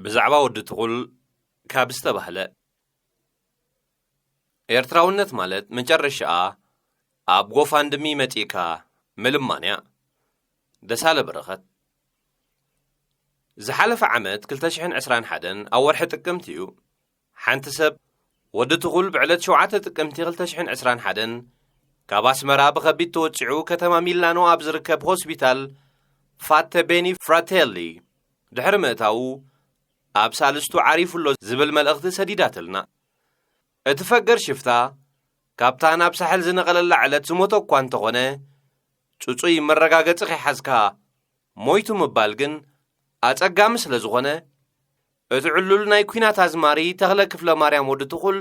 ብዛዕባ ወዲ ትኹል ካብ ዝተባህለ፣ ኤርትራውነት ማለት መጨረሻኣ ኣብ ጎፋንድሚ መጺእካ ምልማን እያ። ደሳለ በረኸት። ዝሓለፈ ዓመት ክልተ ሽሕን ዕስራን ሓደን ኣብ ወርሒ ጥቅምቲ እዩ። ሓንቲ ሰብ፣ ወዲ ትኹል ብዕለት ሸውዓተ ጥቅምቲ ክልተ ሽሕን ዕስራን ሓደን ካብ ኣስመራ ብኸቢድ ተወጺዑ ከተማ ሚላኖ ኣብ ዝርከብ ሆስፒታል ፋተ ቤኒ ፍራቴሊ ድሕሪ ምእታዉ፣ ኣብ ሳልስቱ ዓሪፉ ኣሎ ዝብል መልእኽቲ ሰዲዳትልና። እቲ ፈገር ሽፍታ ካብታ ናብ ሳሕል ዝነቐለላ ዕለት ዝሞተ እኳ እንተኾነ፣ ጽጹይ መረጋገጺ ከይሓዝካ ሞይቱ ምባል ግን ኣጸጋሚ ስለ ዝኾነ፣ እቲ ዕሉል ናይ ኲናት ኣዝማሪ ተኽለ ክፍለ ማርያም ወዲ ትኹል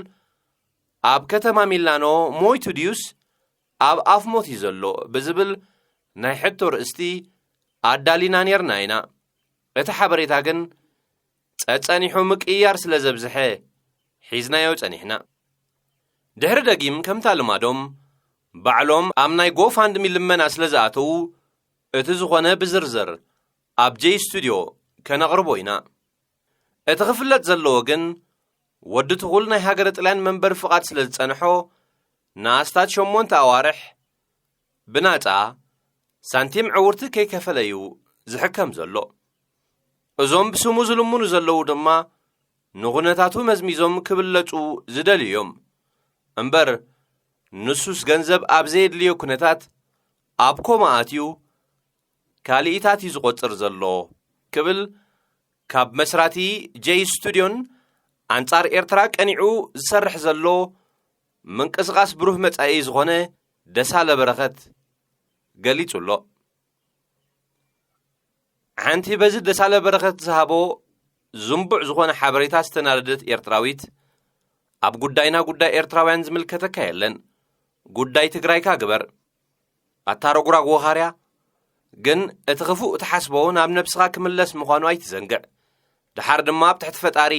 ኣብ ከተማ ሚላኖ ሞይቱ ድዩስ ኣብ ኣፍ ሞት እዩ ዘሎ ብዝብል ናይ ሕቶ ርእስቲ ኣዳሊና ኔርና ኢና። እቲ ሓበሬታ ግን ጸጸኒሑ ምቅይያር ስለ ዘብዝሐ ሒዝናዮ ጸኒሕና። ድሕሪ ደጊም ከምታ ልማዶም ባዕሎም ኣብ ናይ ጎፋንድሚ ልመና ስለ ዝኣተዉ፣ እቲ ዝኾነ ብዝርዝር ኣብ ጄይ ስቱድዮ ከነቕርቦ ኢና። እቲ ክፍለጥ ዘለዎ ግን፣ ወዲ ትኹል ናይ ሃገረ ጥልያን መንበሪ ፍቓድ ስለ ዝጸንሖ፣ ንኣስታት ሸሞንተ ኣዋርሕ ብናጻ ሳንቲም ዕውርቲ ከይከፈለ እዩ ዝሕከም ዘሎ። እዞም ብስሙ ዝልምኑ ዘለዉ ድማ ንኹነታቱ መዝሚዞም ክብለጹ ዝደልዩ እዮም። እምበር ንሱስ ገንዘብ ኣብ ዘየድልዮ ኩነታት ኣብ ኮማ ኣትዩ ካልኢታት እዩ ዝቖጽር ዘሎ ክብል ካብ መስራቲ ጄይ ስቱድዮን ኣንጻር ኤርትራ ቀኒዑ ዝሰርሕ ዘሎ ምንቅስቓስ ብሩህ መጻኢ ዝኾነ ደሳለ በረኸት ገሊጹ ኣሎ። ሓንቲ በዚ ደሳለ በረኸት ዝሃቦ ዝንቡዕ ዝኾነ ሓበሬታ ዝተናደደት ኤርትራዊት፣ ኣብ ጉዳይና ጉዳይ ኤርትራውያን ዝምልከተካ የለን፣ ጉዳይ ትግራይካ ግበር፣ ኣታ ረጉራግ ወኻርያ፣ ግን እቲ ክፉእ ትሓስቦ ናብ ነብስኻ ክምለስ ምዃኑ ኣይትዘንግዕ። ደሓር ድማ ኣብ ትሕቲ ፈጣሪ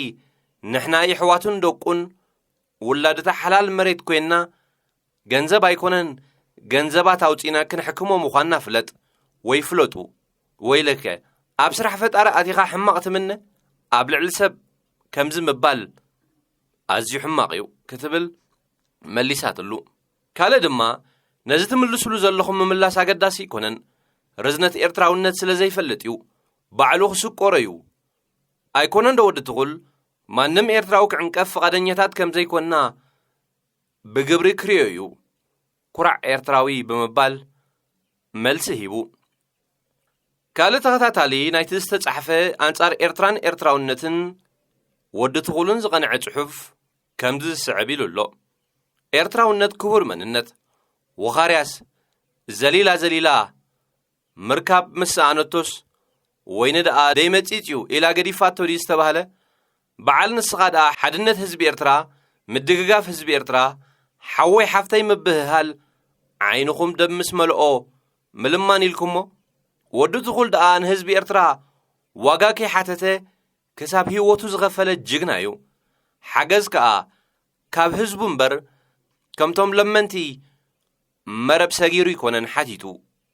ንሕና የሕዋቱን ደቁን ውላድታ ሓላል መሬት ኮይንና፣ ገንዘብ ኣይኮነን ገንዘባት ኣውጺና ክንሕክሞ ምዃንና ፍለጥ ወይ ፍለጡ። ወይለከ፣ ኣብ ስራሕ ፈጣሪ ኣቲኻ ሕማቕ ትምነ፣ ኣብ ልዕሊ ሰብ ከምዚ ምባል ኣዝዩ ሕማቕ እዩ ክትብል መሊሳትሉ። ካልእ ድማ፣ ነዚ ትምልስሉ ዘለኹም ምምላስ ኣገዳሲ ኣይኮነን። ርዝነት ኤርትራውነት ስለ ዘይፈልጥ እዩ። ባዕሉ ክስቆሮ እዩ። ኣይኮነን ዶ ወዲ ትኹል፣ ማንም ኤርትራዊ ክዕንቀፍ ፍቓደኛታት ከም ዘይኮንና ብግብሪ ክርእዮ እዩ። ኩራዕ ኤርትራዊ ብምባል መልሲ ሂቡ። ካልእ ተኸታታሊ ናይቲ ዝተጻሕፈ ኣንጻር ኤርትራን ኤርትራውነትን ወዲ ትኹልን ዝቐንዐ ጽሑፍ ከምዚ ዝስዕብ ኢሉ ኣሎ። ኤርትራውነት ክቡር መንነት። ወኻርያስ ዘሊላ ዘሊላ ምርካብ ምስ ሰኣነቶስ፣ ወይኒ ደኣ ደይመጺጽ እዩ ኢላ ገዲፋቶ ድዩ ዝተባህለ? በዓል ንስኻ ደኣ ሓድነት ህዝቢ ኤርትራ፣ ምድግጋፍ ህዝቢ ኤርትራ፣ ሓወይ ሓፍተይ ምብህሃል፣ ዓይንኹም ደም ምስ መልኦ ምልማን ኢልኩሞ? ወዲ ትኹል ደኣ ንህዝቢ ኤርትራ ዋጋ ከይሓተተ ክሳብ ህይወቱ ዝኸፈለ ጅግና እዩ። ሓገዝ ከኣ ካብ ህዝቡ እምበር ከምቶም ለመንቲ መረብ ሰጊሩ ኣይኮነን ሓቲቱ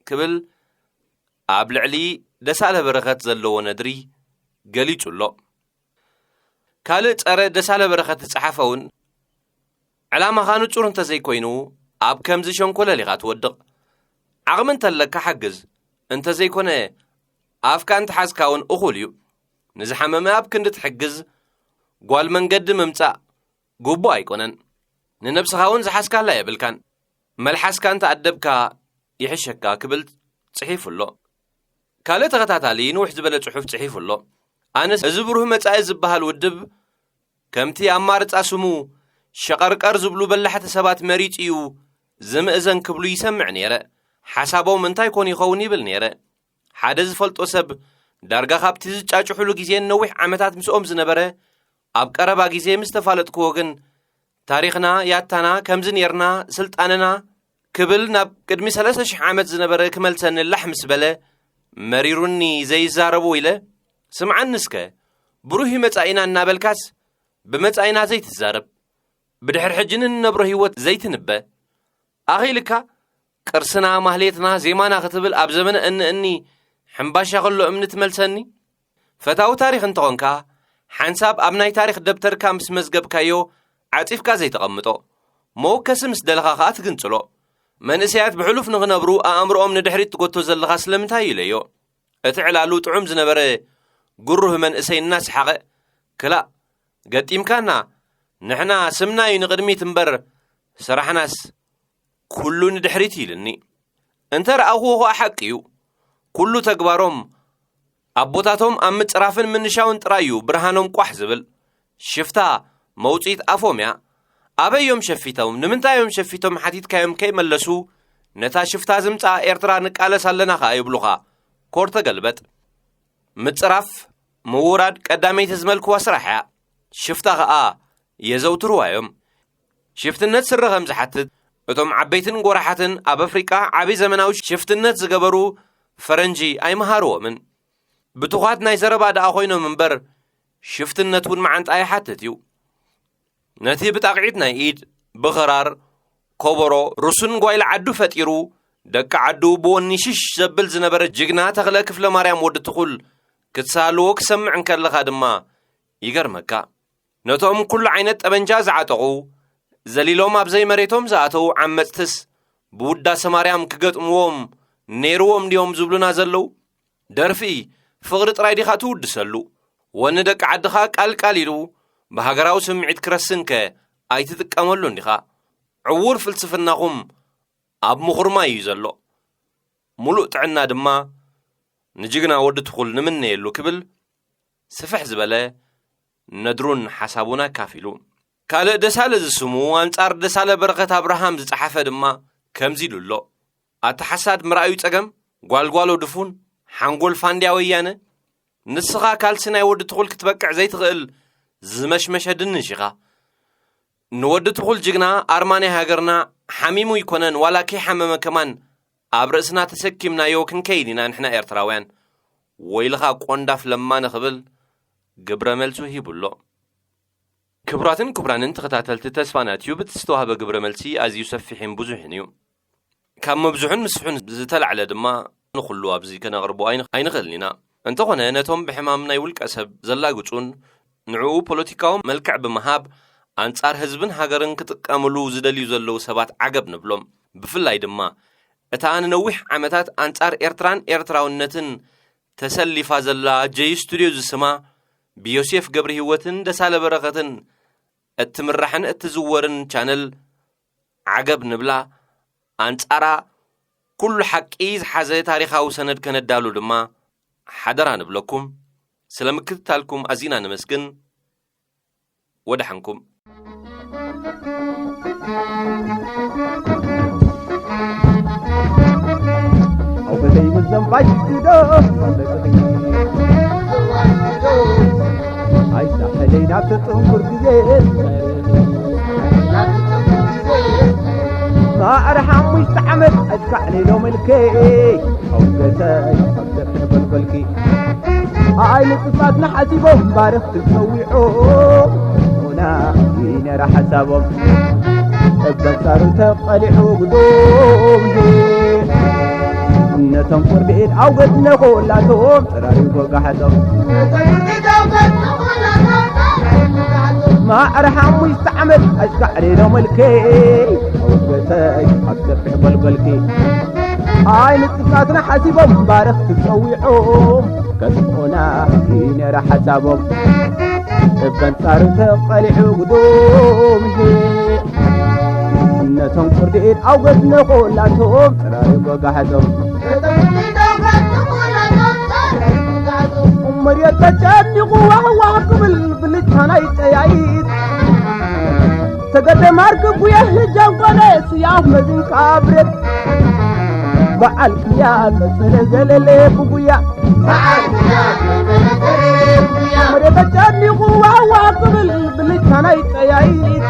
ክብል ኣብ ልዕሊ ደሳለ በረኸት ዘለዎ ነድሪ ገሊጹ ኣሎ። ካልእ ጸረ ደሳለ በረኸት ዝጸሓፈ እውን፣ ዕላማኻ ንጹር እንተዘይኮይኑ ኣብ ከምዚ ሸንኮለል ኢኻ ትወድቕ። ዓቕሚ እንተለካ ሓግዝ፣ እንተዘይኮነ ኣፍካ እንተሓዝካ እውን እኹል እዩ። ንዝሓመመ ኣብ ክንዲ ትሕግዝ ጓል መንገዲ ምምጻእ ግቡእ ኣይኮነን። ንነብስኻ እውን ዝሓዝካላ የብልካን። መልሓስካ እንተኣደብካ ይሕሸካ ክብል ጽሒፉ ኣሎ። ካልእ ተኸታታሊ ንውሕ ዝበለ ጽሑፍ ጽሒፉ ኣሎ። ኣነስ እዚ ብሩህ መጻኢ ዝበሃል ውድብ ከምቲ ኣማርጻ ስሙ ሸቐርቀር ዝብሉ በላሕቲ ሰባት መሪጹ እዩ ዝምእዘን ክብሉ ይሰምዕ ነይረ። ሓሳቦም እንታይ ኮን ይኸውን ይብል ነይረ። ሓደ ዝፈልጦ ሰብ ዳርጋ ካብቲ ዝጫጭሑሉ ግዜን ነዊሕ ዓመታት ምስኦም ዝነበረ ኣብ ቀረባ ግዜ ምስ ተፋለጥክዎ ግን ታሪኽና ያታና ከምዚ ነይርና ስልጣንና ክብል ናብ ቅድሚ ሰለስተ ሽሕ ዓመት ዝነበረ ክመልሰኒ ላሕ ምስ በለ መሪሩኒ ዘይዛረቦ ኢለ ስምዓኒ እስከ ብሩህ መጻኢና እናበልካስ ብመጻኢና ዘይትዛረብ ብድሕሪ ሕጂ ንነብሮ ህይወት ዘይትንበ ኣኺልካ ቅርስና ማህሌትና ዜማና ክትብል ኣብ ዘመነ እኒ እኒ ሕምባሻ ከሎ እምኒ ትመልሰኒ ፈታዊ ታሪኽ እንተኾንካ ሓንሳብ ኣብ ናይ ታሪኽ ደብተርካ ምስ መዝገብካዮ ዓጺፍካ ዘይተቐምጦ፣ መወከሲ ምስ ደለኻ ከኣ ትግንጽሎ። መንእሰያት ብሕሉፍ ንኽነብሩ ኣእምሮኦም ንድሕሪት ትጎቶ ዘለኻ ስለምንታይ ኢለዮ። እቲ ዕላሉ ጥዑም ዝነበረ ግሩህ መንእሰይ እናሰሓቐ፣ ክላእ፣ ገጢምካና፣ ንሕና ስምና እዩ ንቕድሚት እምበር ስራሕናስ ኩሉ ንድሕሪት ኢልኒ። እንተ ረኣኹዎ ኸኣ ሓቂ እዩ። ኩሉ ተግባሮም ኣቦታቶም ኣብ ምጽራፍን ምንሻውን ጥራይ እዩ ብርሃኖም ቋሕ ዝብል። ሽፍታ መውጽኢት ኣፎም እያ። ኣበይ እዮም ሸፊቶም? ንምንታይ እዮም ሸፊቶም? ሓቲትካዮም ከይመለሱ፣ ነታ ሽፍታ ዝምጽኣ ኤርትራ ንቃለስ ኣለና ኸኣ ይብሉኻ። ኮር ተገልበጥ። ምጽራፍ፣ ምውራድ ቀዳመይቲ ዝመልክዋ ስራሕ እያ። ሽፍታ ኸኣ የዘውትርዋ እዮም። ሽፍትነት ስረ ከም ዝሓትት፣ እቶም ዓበይትን ጎራሓትን ኣብ ኣፍሪቃ ዓቢ ዘመናዊ ሽፍትነት ዝገበሩ ፈረንጂ ኣይመሃርዎምን። ብቱኻት ናይ ዘረባ ደኣ ኮይኖም እምበር፣ ሽፍትነት እውን መዓንጣ ይሓትት እዩ። ነቲ ብጣቕዒት ናይ ኢድ፣ ብኽራር፣ ኮቦሮ፣ ሩስን ጓይላ ዓዱ ፈጢሩ፣ ደቂ ዓዱ ብወኒ ሽሽ ዘብል ዝነበረ ጅግና ተኽለ ክፍለ ማርያም ወዲ ትኹል ክትሳልዎ ክሰምዕ እንከለኻ ድማ ይገርመካ። ነቶም ኩሉ ዓይነት ጠበንጃ ዝዓጠቑ፣ ዘሊሎም ኣብ ዘይመሬቶም ዝኣተዉ ዓመጽትስ ብውዳሰ ማርያም ክገጥምዎም ነይርዎም ድዮም ዝብሉና ዘለዉ? ደርፊ ፍቕሪ ጥራይ ዲኻ ትውድሰሉ? ወኒ ደቂ ዓድኻ ቃልቃል ኢሉ ብሃገራዊ ስምዒት ክረስንከ ኣይትጥቀመሉን ዲኻ? ዕዉር ፍልስፍናኹም ኣብ ምኹርማይ እዩ ዘሎ። ሙሉእ ጥዕና ድማ ንጅግና ወዲ ትኹል ንምነየሉ ክብል ስፍሕ ዝበለ ነድሩን ሓሳቡን ኣካፊሉ። ካልእ ደሳለ ዝስሙ ኣንጻር ደሳለ በረኸት ኣብርሃም ዝጸሓፈ ድማ ከምዚ ኢሉ ኣሎ። ኣታ ሓሳድ ምርኣዩ ጸገም፣ ጓልጓሎ ድፉን፣ ሓንጎል ፋንድያ ወያነ፣ ንስኻ ካልሲ ናይ ወዲ ትኹል ክትበቅዕ ዘይትኽእል ዝመሽመሸ ድንሽ ኢኻ። ንወዲ ትኹል ጅግና ኣርማ ናይ ሃገርና ሓሚሙ ይኮነን ዋላ ከይሓመመ ከማን ኣብ ርእስና ተሰኪምናዮ ክንከይድ ኢና ንሕና ኤርትራውያን። ወይልኻ ቆንዳፍ ለማነ ክብል ግብረ መልሱ ሂቡ ኣሎ። ክቡራትን ክቡራንን ተኸታተልቲ ተስፋና ቲዩብ፣ እቲ ዝተዋህበ ግብረ መልሲ ኣዝዩ ሰፊሕን ብዙሕን እዩ። ካብ መብዝሑን ምስሑን ዝተላዕለ ድማ ንኹሉ ኣብዚ ከነቕርቦ ኣይን-፣ ኣይንኽእልን ኢና። እንተኾነ ነቶም ብሕማም ናይ ውልቀ ሰብ ዘላግጹን ንዕኡ ፖለቲካዊ መልክዕ ብምሃብ ኣንጻር ህዝብን ሃገርን ክጥቀምሉ ዝደልዩ ዘለዉ ሰባት ዓገብ ንብሎም። ብፍላይ ድማ እታ ንነዊሕ ዓመታት ኣንጻር ኤርትራን ኤርትራውነትን ተሰሊፋ ዘላ ጀይ ስቱድዮ ዝስማ ብዮሴፍ ገብረሂወትን ደሳለ በረኸትን እትምራሕን እትዝወርን ቻነል ዓገብ ንብላ። ኣንጻራ ኩሉ ሓቂ ዝሓዘ ታሪኻዊ ሰነድ ከነዳሉ ድማ ሓደራ ንብለኩም። ስለ ምክትታልኩም ኣዚና ነመስግን። ወደሓንኩም። ኣውበተይ ምዘንባይ ግዶ ኣይሳሐለይ ናብ ተጥንኩር ግዜ ማዕረ ሓሙሽተ ዓመት ኣሽካዕለይ ሎመልከይ ኣውገተይ ኣብ ዘፍነ በልበልኪ ኣይ ንጥፋትና ሓሲቦም ባርኽ ትጸዊዖም ሆና ይነራ ሓሳቦም እበንጻሩ ተቐሊዑ ግዶም ነቶም ቁርዲድ ኣውገት ነኾላቶም ጽራሪ ጎጋሓቶም ማዕረ ሓሙሽተ ዓመት ኣሽካዕሌሎ መልከይ ኣውገተይ ኣብ ሰፊሕ ጎልጎልኪ ኣይ ንጥፋትና ሓሲቦም ባርኽ ትጸዊዖም ከጥፍኡና እዩ ነይረ ሓሳቦም እበንጻሩ ተቐሊዑ ግዱም ነቶም ቁርዲድ ኣውገት ነኾላቶም ጽራሪ ጎጋሓቶም መሬት ተጨኒቑ ዋህዋህ ክብል ብልጫ ናይ ጠያይት ተገደ ማርክ ጉየ ጀንጎነ ስያፍ መዝንካ ብረት በዓል ክያ ቀጽለ ዘለለ ብጉያ መሬት ተጨኒቑ ዋህዋህ ክብል ብልጫ ናይ ጠያይት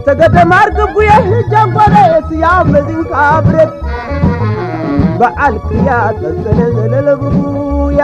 ተገደ ማርክ ጉየ ጀንጎነ ስያፍ መዝንካ ብረት በዓል ክያ ቀጽለ ዘለለ ብጉያ